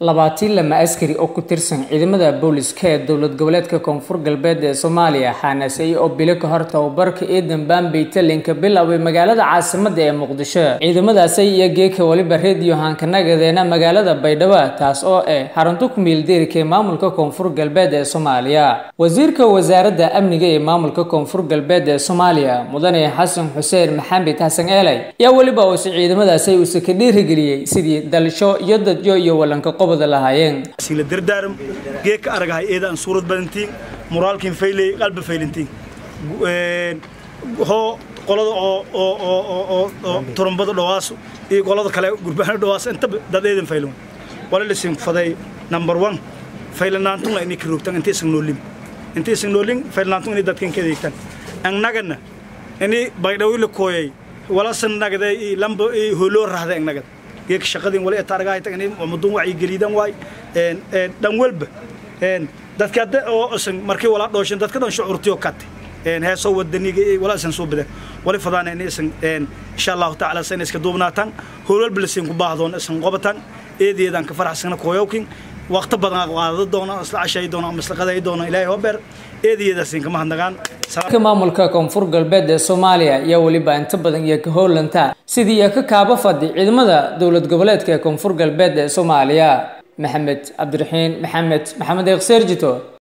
22 askari oo ku tirsan ciidamada booliska ee dowlad goboleedka Koonfur Galbeed ee Soomaaliya xaanasay oo bilo ka hor tababarka Ciidan Bambey Talinka bilaabay magaalada caasimadda ee Muqdisho. Ciidamadaasi iyo geeka waliba radio hankanagadeena magaalada Baydhabo, taas oo xarunta ku meel deerka ee maamulka Koonfur Galbeed ee Soomaaliya. Wasiirka wasaaradda amniga ee maamulka Koonfur Galbeed ee Soomaaliya Mudane Xasan Xuseen Maxamed Xasan Eelay ayaa waliba uu si ciidamadaasi uu ka dhiirigeliyay sidii dalsho iyo dadyo iyo walanka qobada lahaayeen. Sila dardaaram geeka aragahay eeda aan suurad badantiin moraalkiin faylay qalbi faylintiin een ho qolada oo oo oo oo turumbada dhawaaso iyo qolada kale gurbahana dhawaaso inta dad eedan faylon wala lisin faday number 1 faylanaantuna inay kiroogtan inta isan noolin inta isan noolin faylanaantuna inay dadkan ka adeegtan annagana inay baydhawi la kooyay wala san nagday lamba hooloo raahday annagada geek shaqadin wali taargahay tagnay muddo wacyi galiidan way een dhan walba een dadka hadda oo isan markii wala dhooshin dadka dhan shucuurtiyo kat een heesoo wadaniga wala isan soo badan wali fadaan in isan een insha Allah ta'ala san iska duubnaataan hool walba la siin ku baahdoon isan qobatan eedeedan ka faraxsana kooyowkin waqti badan qaadado doona isla cashay doona ama isla qaday doona Ilaahay hober eedeeda siin kama hadnagaan. Maamulka Koonfur Galbeed ee Soomaaliya ayaa waliba inta badan iyo ka howlanta sidii ka kaaba fadhi ciidamada dowlad goboleedka ee Koonfur Galbeed ee Soomaaliya. Maxamed Cabdiraxiin Maxamed Maxamed Eeqseerjito.